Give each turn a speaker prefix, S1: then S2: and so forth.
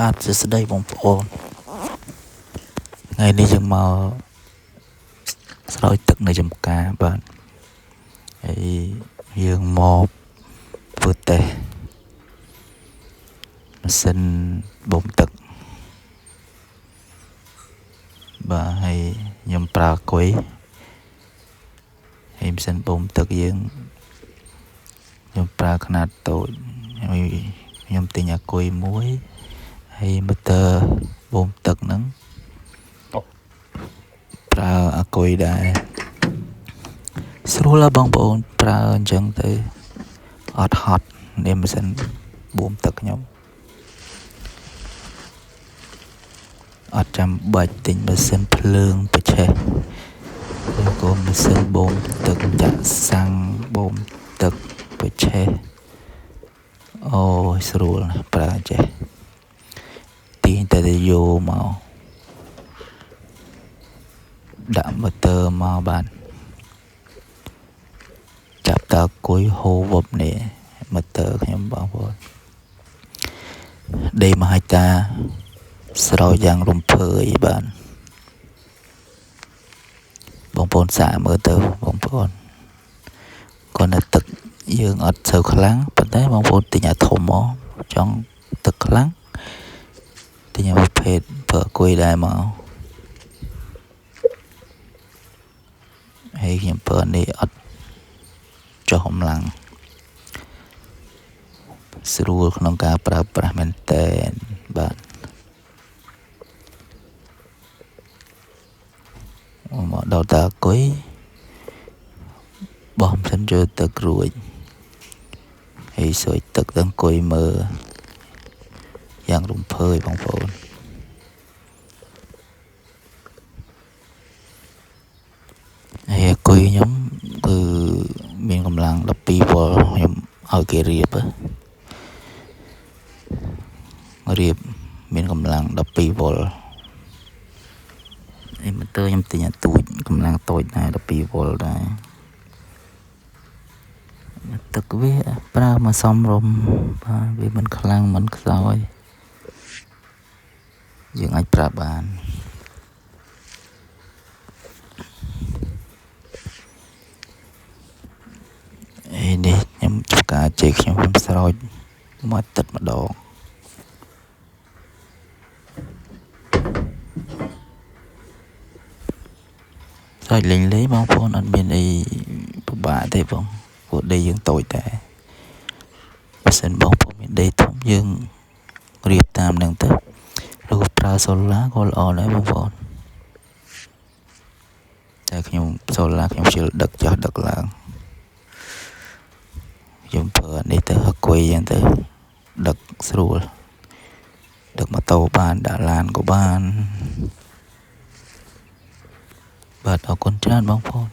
S1: បាទសួស្តីបងប្អូនថ្ងៃនេះយើងមកស្រោចទឹកនៅចំការបាទហើយយើងមកធ្វើតេស្តម៉ាស៊ីនបូមទឹកបាទហើយខ្ញុំប្រើគុយហើយម៉ាស៊ីនបូមទឹកយើងខ្ញុំប្រើខ្នាតតូចហើយខ្ញុំទិញអាគុយមួយហើយម៉ូទ័របូមទឹកហ្នឹងប្រើអាគុយដែរស្រួលណាស់បងប្អូនប្រើអញ្ចឹងទៅអត់ហត់នេះម៉ាស៊ីនបូមទឹកខ្ញុំអត់ចាំបាច់ទិញម៉ាស៊ីនភ្លើងបច្ឆេះឬក៏ម៉ាស៊ីនបូមទឹកចាក់សាំងបូមទឹកបច្ឆេះអូយស្រួលណាស់ប្រើចេះទាញតែយកមកដាក់ម៉ូទ័រមកបានចាប់តាគុយហូរវឹបនេះម៉ូទ័រខ្ញុំបងប្អូនដេមហិតាស្រោចយ៉ាងរំភើយបាទបងប្អូនសាកមើលទៅបងប្អូនគាត់នៅទឹកយើងអត់សូវខ្លាំងប៉ុន្តែបងប្អូនទិញអាធំមកចង់ទឹកខ្លាំងទិញអាប្រភេទប្រើគុយដែរមកហើយខ្ញុំប្រើនេះអត់ចុះកម្លាំងស្រួលក្នុងការប្រើប្រាស់មែនតើបាទមកដល់តាគុយបោះម៉ាស៊ីនចូលទឹករួចហើយស្រោចទឹកទៅអង្គុយមើលយ៉ាងរំភើយបងប្អូនហើយអាគុយខ្ញុំគឺមានកម្លាំង12វ៉ុលខ្ញុំឲ្យគេរៀបរៀបមានកម្លាំង12វ៉ុលហើយម៉ូទ័រខ្ញុំទិញអាទូចកម្លាំងតូចដែរ12វ៉ុលដែរទឹកវាប្រើមកសមរម្យបាទវាមិនខ្លាំងមិនខ្សោយយើងអាចប្រើបានហើយនេះខ្ញុំចំការជ័យខ្ញុំស្រោចមួយទឹកម្ដងស្រោចលេងលេងបងប្អូនអត់មានអីពិបាកទេបងព្រោះដីយើងតូចតែបើសិនបងប្អូនមានដីធំយើងរៀបតាមនឹងទៅឬប្រើសូឡាក៏ល្អដែរបងប្អូនតែខ្ញុំសូឡាខ្ញុំជិលដឹកចុះដឹកឡើងខ្ញុំប្រើនេះទៅអង្គុយអញ្ចឹងទៅដឹកស្រួលដឹកម៉ូតូបានដាក់ឡានក៏បានបាទអរគុណច្រើនបងប្អូន